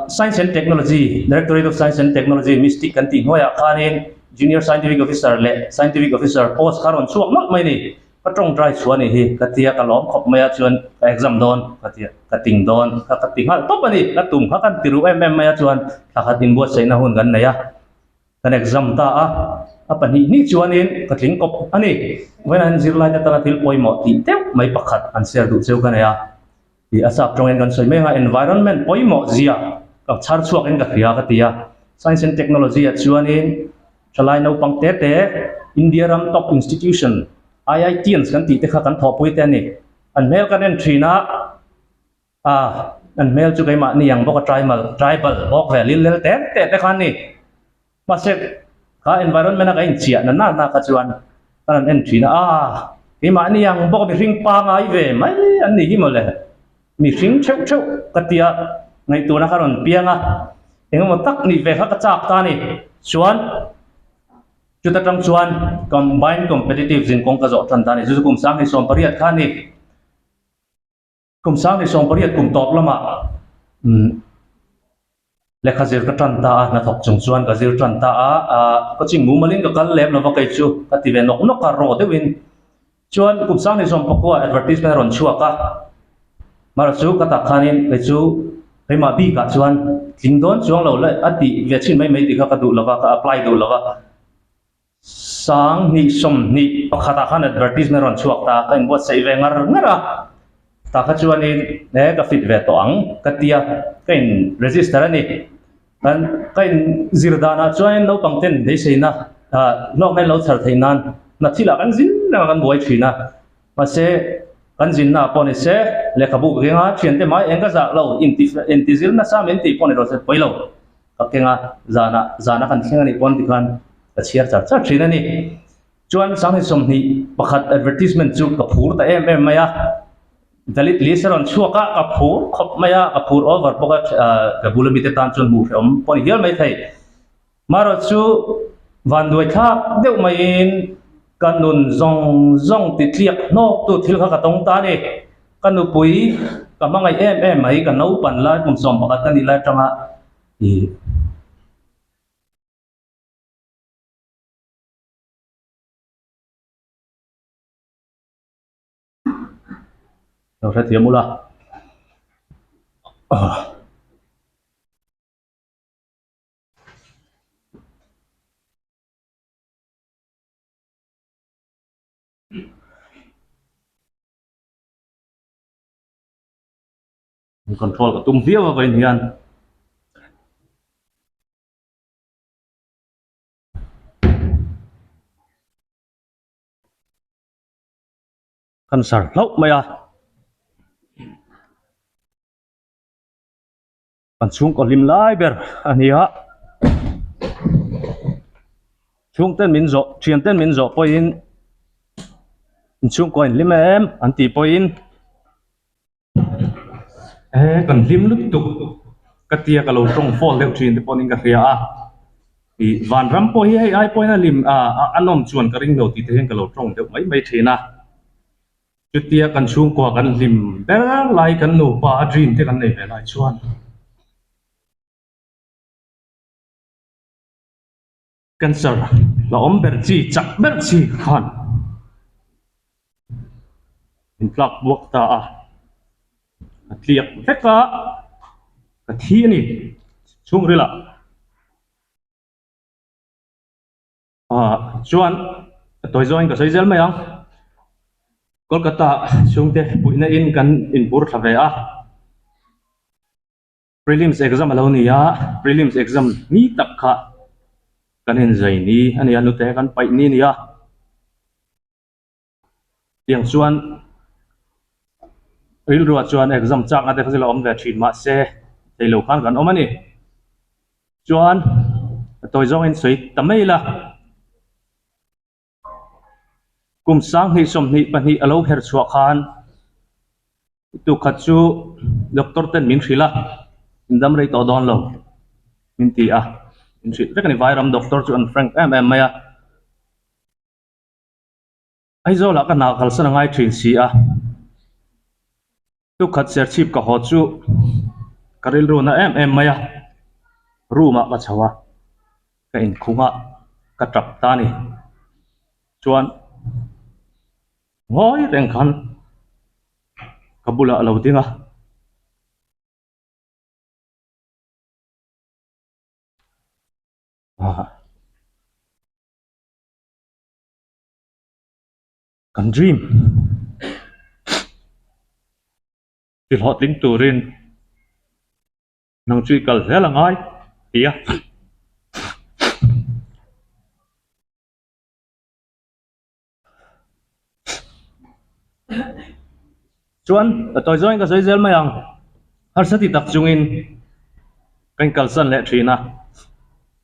Science and Technology, Directorate of Science and Technology, Mistic kan tih hnuaiah khanin Junior Scientific Officer leh Scientific Officer post kha rawn chhuak nawlh mai a ni. Ka tawngtai chhuah a nih hi ka tia, ka lawm khawp mai a, chuan ka exam dawn ka tia, ka ting dawn kha ka ti nghal tawp a ni. Ka tum kha kan ti ruh em em mai a, chuan thla khat inbuatsaihna hun kan nei a, kan exam ta a, a pahnih hnih chuanin ka tling kawp a ni. Vawiinah hian zirlaite tana thil pawimawh tih deuh mai pakhat an share duh cheu ka nei a. Tih a sap tawngin kan sawi mek a, environment pawimawh zia ka chhar chhuakin ka hria ka ti a. Science and Technology ah chuanin thalai naupang te te India ram top institution IITians kan tih te kha kan thawhpui te a ni. An hmel kan en thin a. A, an hmel chu keimahni ang bawk a tribal tribal bawk ve lil lel te te te kha a ni. Mahse, kha environment a ka inchiah na na na kha chuan ka rawn en thin a, aa keimahni ang bawk a mihring pangai ve mai an nih hi mawle, mihring theuh theuh ka tia ngaihtuahna kha rawn piang a, engemaw tak nih ve kha ka chak ta a ni. Chuan chuta tang chuan combined competitive zinkawng ka zawh tan ta a ni, chu chu kum 2018 kha a ni. Kum 2018 kum tawp lamah lehkha zir ka tan ta a, hnathawk chung chuan ka zir tan ta a, coaching mumalin ka kal lem lova kei chu ka ti ve nawk nawk a, raw deuhin. Chuan kum 2019 advertisement a rawn chhuak a, mahra chu ka tak khanin kei chu keimah bikah chuan tling dawn chuang lo la a tih ve chhin mai mai tih kha ka duh lova, ka apply duh lova. 2021 ah khan advertisement rawn chhuak ta ka inbuatsaih ve ngar ngar a, tah kha chuanin he ka fit ve tawh ang ka ti a, ka in register a ni. Kan ka in zir danah chuanin naupang ten beiseina ah hlawkna in lo chhar theih nan hna thil ah kan zin reng a kan buai thin a, mahse kan zinna ah pawh ni se lehkhabu ka keng a, thiante mai eng ka zah lo inti inti zir nasa min tih pawh ni rawh se pawi lo. Ka keng a, zanah zana kan thleng a nih pawn tikhan ka chhiar char char thin a ni. Chuan 2021 advertisement chu ka phur ta em em mai a, Dalit list a rawn chhuak a, ka phur khawp mai a, ka phur over bawk a, ka bula mite tan chuan hmuh hrehawm pawh a ni hial mai thei. Marawh chu vanduai thlak deuh maiin ka nun zawng zawng titliak hnawktu thil kha ka tawng ta a ni. Ka nupui ka hmangaih em em mai, ka naupan lai kum 11 ka nih lai atanga ih Lo hrethiam ula. Control ka tum viau a vawiin hian cancer hlauh mai a kan chhungkaw hlim lai ber a ni a chhungten min zawh thian ten min zawh pawhin inchhungkaw in hlim em an tih pawhin e kan hlim lutuk ka tia ka lo tawng fawl deuh thin te pawhin ka hria a ih vanram pawh hi hei ai pawhin a hlim ah a nawm chuan ka ring lo tih te hian ka lo tawng deuh mai mai thin a. Chutia kan chhungkua kan hlim ber lai kan nupa a dream te kan nei ve lai chuan cancer la awm ber chi chak ber chi khan min tlak buak ta a, ka tliak vek a, ka thi a ni chhungril ah. Ah chuan ka tawi zawngin ka sawi zel mai ang. Kolkata chhungte puihna in kan inbur thla ve a. Prelims exam a lo ni a, prelims exam ni tak kha kan inzai ni a ni a, nute kan paih ni a ni a. Tiang chuan rilruah chuan exam chakna te kha chu la awm ve thin mahse thei lo khan kan awm a ni. Chuan a tawi zawngin sawi ta mai ila, kum 2022 a lo her chhuah khan tukhat chu doctor ten min hrilh a, in dam rei tawh dawn lo min ti a, min hrilh vek a ni. Vairam doctor chu an frank em em mai a. Aizawlah ka hna kalsan a ngai thin si a, tukhat serchhip ka haw chu ka rilru na em em mai a, room ah ka chho a, ka inkhung a, ka tap ta a ni. Chuan ngawi reng khan ka bulah a lo ding a. Kan dream ti hlawhtling turin nang chu i kal zel a ngai ti a. Chuan ka tawi zawngin ka sawi zel mai ang. Harsa ti tak chungin ka inkalsan leh thin a,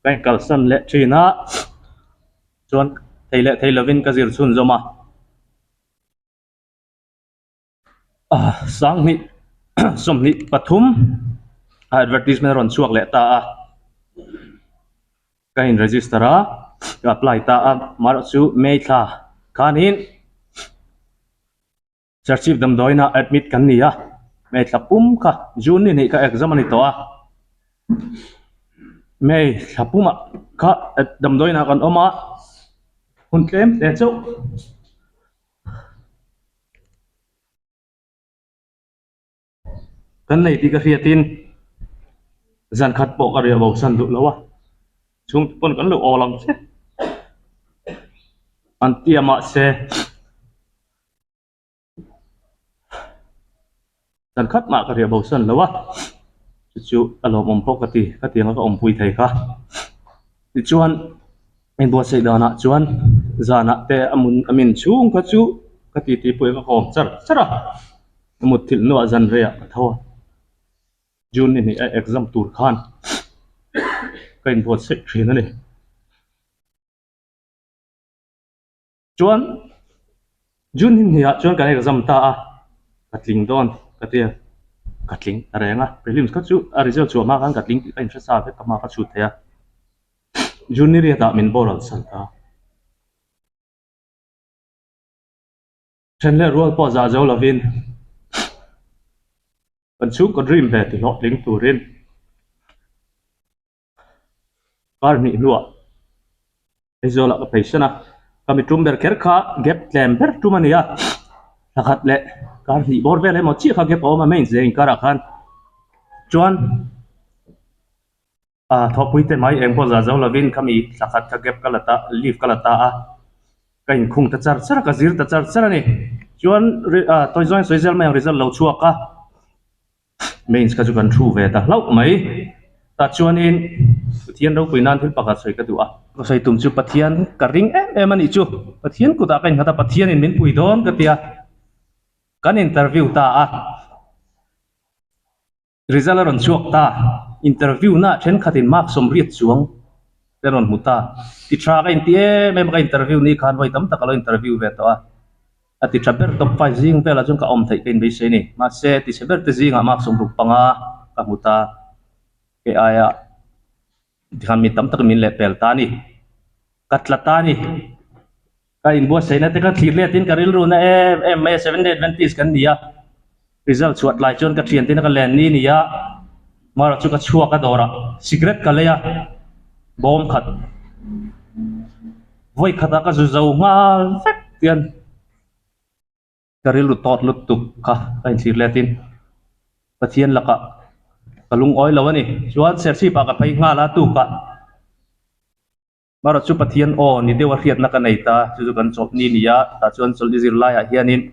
ka inkalsan leh thin a, chuan thei leh thei lovin ka zir chhunzawm a. Sanghnih 23 a advertisement a rawn chhuak leh ta a, ka in register a, ka apply ta a, amaherawhchu May thla khanin Serchhip damdawiinah admit kan ni a, May thla pum kha June ni hnih kha exam a ni tawh a, May thla pumah kha damdawiinah kan awm a, hun tlem hle chauh. Kan nei tih ka hriatin zan khat pawh ka riah bo san duh lo a, chhungte pawn kan lo awl ang che an ti a mahse zan khat mah ka riah bo san lo a, chu chu a lawmawm pawh ka ti, ka tiang a ka awmpui thei kha tichuan. Inbuatsaih danah chuan zanah te a mun a min chhung kha chu ka titi pawh hi ka kawm char char a, ka mut thilh hnuah zan reiah ka tho a, June ni hnih a exam tur khan ka inbuatsaih thin a ni. Chuan June ni hnih ah chuan kan exam ta a, ka tling dawn ka ti a, ka tling ta reng a, prelims kha chu a result chhuah hma khan ka tling tih ka inhre sa vek a hma ka chhut thei a. June ni riatah min boral san ta. Then leh rual pawh zah zo lovin kan chhungkaw dream ve ti hlawhtling turin kar hnih hnuah Aizawl ah ka phei san a, ka mi tum ber kher kha gap tlem ber tum a ni a, thla khat leh kar hnih bawr vel emaw chiah kha gap a awm a main zeng inkarah khan chuan. Ah thawhpui te mai eng pawh zah zo lovin khami thla khat kha gap ka la ta leave ka la ta a, ka inkhung ta char char a, ka zir ta char char a ni. Chuan ah tawi zawng sawi zel mai ang result lo chhuak a, mains kha chu kan thu ve ta hlauh mai. Tah chuanin Pathian ropui nan thil pakhat sawi ka duh a. Ka sawi tum chu Pathian ka ring em em a nih chu, Pathian kutah ka innghat a, Pathianin min pui dawn ka ti a, kan interview ta a. Result a rawn chhuak ta. Interview na thenkhatin mark sawmriat chuang te rawn hmu ta. Ti tha ka inti em em a, ka interview ni khan vawi tam tak a lo interview ve tawh a. A ti tha ber top five zing velah chuan ka awm theih ka inbeisei a ni. Mahse ti chhe ber te zingah mark 65 ka hmu ta. Kei aia tikhan mi tam tak min lehpel ta a ni. Ka tla ta a ni. Ka inbuatsaihna te kha thlir letin ka rilru na em em mai a, Seventh Day Adventist kan ni a, result chhuah tlai chuan ka thian te na ka len ni ni a, Mara chu ka chhuak a dawrah cigarette ka lei a, bawm khat vawi khatah ka zu zo nghal vek tian ka rilru tawt lutuk kha ka inthlir letin Pathian lakah ka lungawi lo a ni. Chuan Serchhip ah ka phei nghal a tukah. Mara chu Pathian aw ni deuh a hriatna ka nei ta, chu chu kan chawlhni ni a, tah chuan chawlhni zir laiah hianin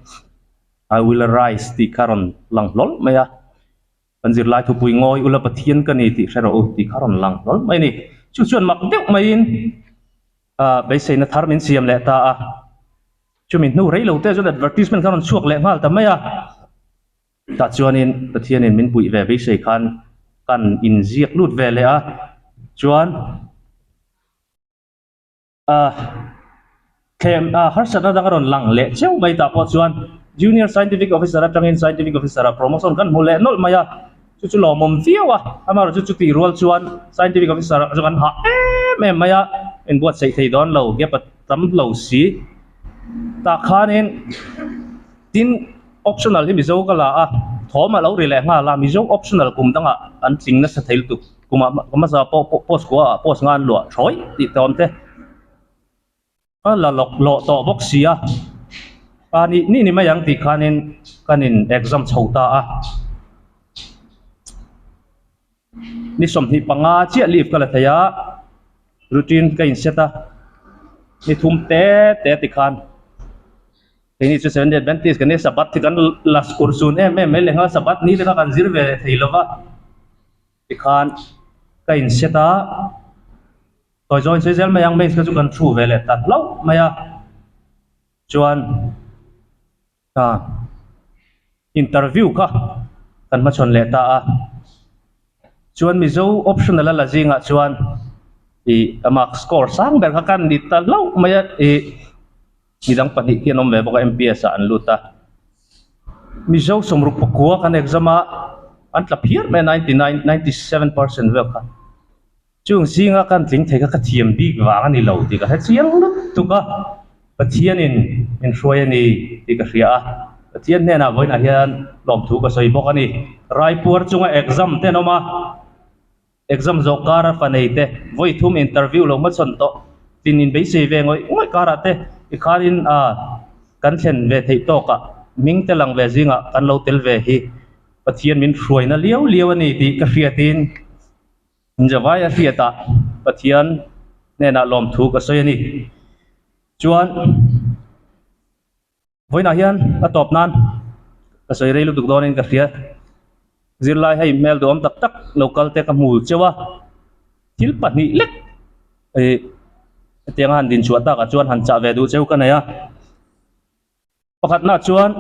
I will arise tih kha rawn lang hlawl mai a, kan zirlai thupui ngawi ula Pathian ka ni tih hre rawh u tih kha rawn lang hlawl mai a ni. Chu chuan mak deuh maiin ah beiseina thar min siam leh ta a, chumi hnu rei lo te chuan advertisement kha rawn chhuak leh nghal ta mai a, tah chuanin Pathianin min puih ve beisei khan kan inziak lut ve leh a, chuan. Ah thlem ah harsatna dang a rawn lang leh cheu mai tah pawh chuan Junior Scientific Officer atangin Scientific Officer ah promotion kan hmu leh nawlh mai a, chu chu lawmawm viau a, amaherawhchu chu tih rual chuan Scientific Officer ah chu kan hah em em mai a, inbuatsaih thei dawn lo gap a tam lo si tah khanin tin optional hi Mizo ka la a, thawm a lo ri leh nghal a, Mizo optional kum dangah an tling nasa thei lutuk. Kumah hmasa pawh post kua ah post nga an luah thawi tih te awm te a la lawk lawh tawh bawk si a a nih nih ni mai ang tih khanin kan in exam chho ta a ni 25 chiah leave ka la thei a routine ka in set a ni thum te te tikhan. Keini chu Seventh Day Adventist kan nia Sabbath hi kan la urhsun em em mai leh nghal Sabbath ni te kha kan zir ve thei lo va tikhan ka in set a tawi zawin sawi zel mai ang mains kha chu kan thu ve leh ta hlauh mai a chuan ah interview kha. kan hmachhawn leh ta a. Chuan Mizo optional a la zingah chuan ih a mark score sang ber kha kan ni ta hlauh mai a ih midang pahnih khi an awm ve bawk a M_P_S ah an lut a. Mizo sawmruk pakua kan exam a an tla phiar mai a 99 97% vel kha. Chung zinga kan tling thei kha ka thiam bik vang a ni lo tih ka hre chiang lutuk a, Pathianin min hruai a ni tih ka hria a, Pathian hnenah vawiinah hian lawmthu ka sawi bawk a ni. Raipuar chunga exam te an awm a, exam zawh kara fa nei te vawi thum interview lo hmachhawn tawh tlin in beisei ve ngawih ngawih karah te tikhanin a kan thlen ve theih tawkah hming te lang ve zingah kan lo tel ve hi Pathian min hruaina liau liau a ni tih ka hriatin Inzavai a hriatah Pathian hnenah lawmthu ka sawi a ni. Chuan vawiinah hian a tawp nan ka sawi rei lutuk dawnin ka hria. Zirlai hei hmel duhawm tak tak lo kal te ka hmu cheu a, thil pahnih lek ih hetianga han dinchhuah takah chuan han chah ve duh cheu ka nei a. Pakhatnaah chuan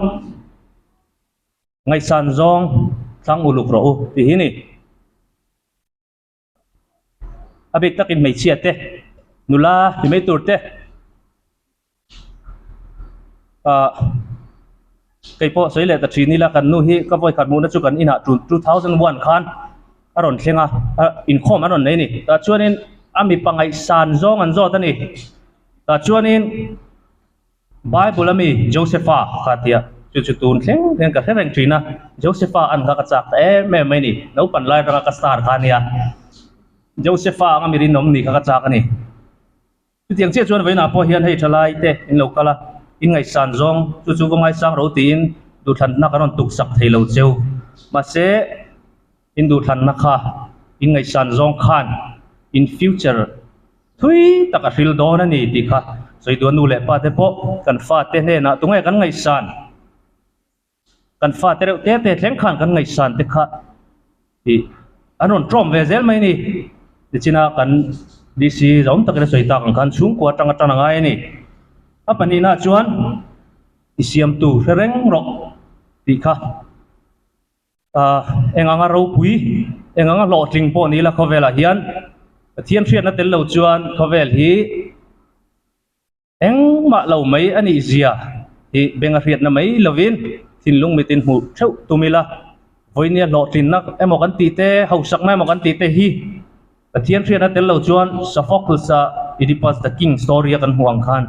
Ngaihsan zawng thlang uluk rawh u tih hi ni. A bik takin hmeichhia te, nula ti mai tur te ah kei pawh sawi leh ta thin ila kan nu hi ka vawi khat hmuhna chu kan inah 2001 khan a rawn thleng a, inkhawm an rawn nei a ni. Tah chuanin a mipa ngaihsan zawng an zawt a ni. Tah chuanin. Bible a mi Josepha kha tia chu chu tun thleng thleng ka hre reng thin a, Josepha an kha ka chak ta em em mai ni, naupan lai atanga ka star kha ania, Josepha anga mi rinawm ni kha ka chak a ni. Chutiang chiah chuan vawiinah pawh hian hei thalai te in lo kal a, in ngaihsan zawng chu chu va ngaisang ro tiin duhthlanna kan rawn tuksak thei lo cheu. Mahse in duhthlanna kha in ngaihsan zawng khan in future Thui tak a hril dawn a ni tih kha sawi duh a nu leh pa te pawh kan fate hnenah tunge kan ngaihsan kan fate reuh te te thleng khan kan ngaihsan te kha tih an rawn tawm ve zel mai a ni tichina kan DC zawm takin a sawi tak ang khan chhungkua atanga tan a ngai a ni a pahnihna chuan i siamtu hre reng rawh tih kha. Ah eng anga ropui, eng anga hlawhtling pawh ni ila khawvelah hian Pathian hriatna tel lo chuan khawvel hi engmah lo mai a nih zia hi benga hriatna mai lovin thinlung mitin hmuh theuh tum ila vawinia hlawhtlinna emaw kan tih te, hausakna emaw kan tih te hi Pathian hriatna tel lo chuan Sophocles-a Oedipus the King story a kan hmuh ang khan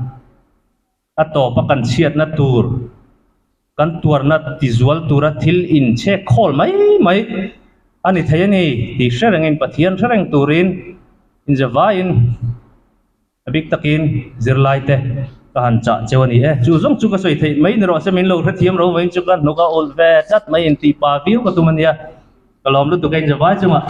A tawpa kan chhiatna tur, kan tuarna tizual tura thil inchhek khawl mai mai a ni thei a ni tih hre rengin Pathian hre reng turin inzavaiin a bik takin zirlaite ka han chah cheu a ni e. Chu zawng chu ka sawi theih mai ni rawh se min lo hrethiam ro vawiin chu ka hnuk a ulh ve tlat mai intih pa viau ka tum a nia. Ka lawm lutuk a inzavai chungah.